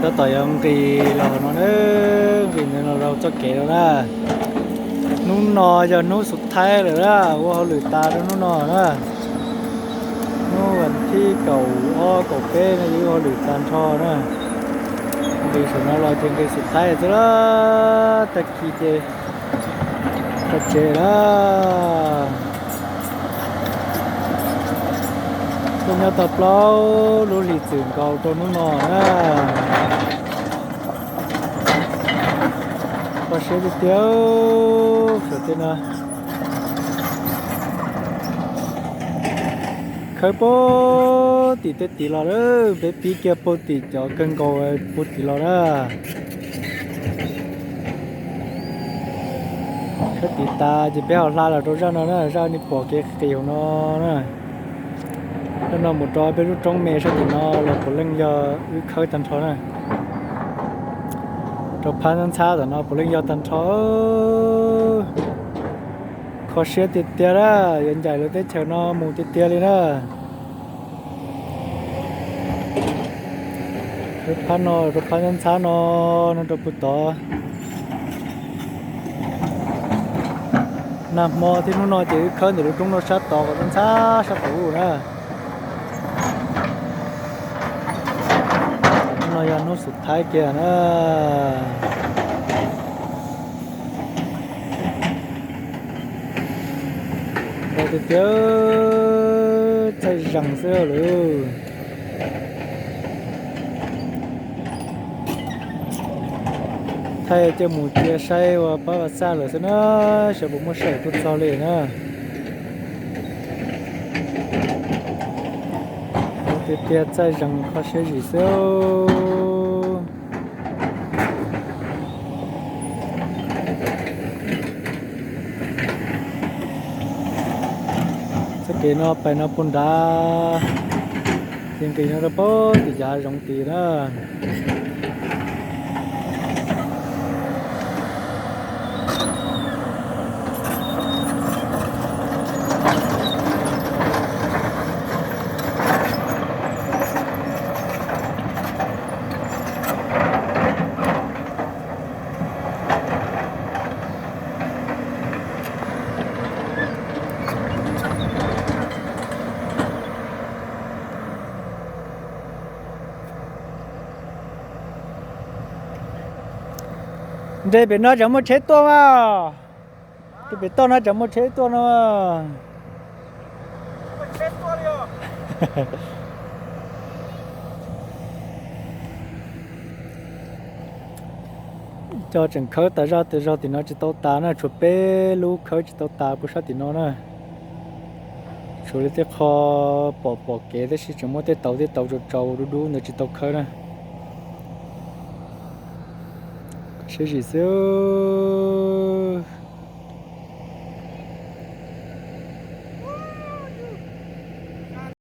Tab tom yuav nqis los no na, nqis ntawd no rau txoj kev no na. Hnub no yog hnub xub thaib lawm na, ua hauj lwm tas rau hnub no na. Hnub vas thib kaum ob kaum peb no yog wb hauj lwm tag nrho na. Nqis saum no los ces nqis xub thaib xwb lawm, tag kis ces rau tsev lawm. Tuaj nyob tau plaub lub hlis txwm nkaus rau hnub no na. Kho siab tiag tiag, saum tej no khawb puag tim tej tid los lawm, peb pib kiag puag tim cov kawg nkaus puag tid los na. Khawb tid tas ces peb ho hla los rau zaj no na, zaj nej pom kev qis hauv no na. Zaj no mus rau peb lub roob me sab tim no los puav leej yog wb khawb tag nrho na. Rau phab ntxhab ntxhab tom no puav leej yog tag nrho. Kho siab tiag tiag na, yuav ncaim lawv teb chaws no mus tiag tiag li na. Khawb phab no rau phab ntxhab ntxhab no, no rau puag tod. Nag hmo thiab hnub no ces wb khawb ntawm lub roob no sab tod kom ntxhab sab tod ub na. Hnub no yog hnub xub thaib kiag na. Nrau tiag tiag, txaij zees xwb lawm. Thaij coj mus cia saib ua pab ua xaj lawm xwb na, seb puas muaj sij hawm tuaj txog li na. Tiag tiag, txaij zees kho siab zim xwb. Txoj kev no pais no puag nrad, ces nqis no rau puag tim yav zoov tid na. Nres pem no tseem muaj tsheb tuaj mas. Tus pem toj no tseem muaj tsheb tuaj no. Cov tseem khawb tas zog tas zog tim no tsis tau tas na, tshuav peb lub khawb tsis tau tas puag sab tim no na. Tshuav li tej qho pom pom kev tab sis tseem muaj tej tauv tej tauv tsaus tsaus dub dub ntawd tsis tau khawb na. Siab zim xwb.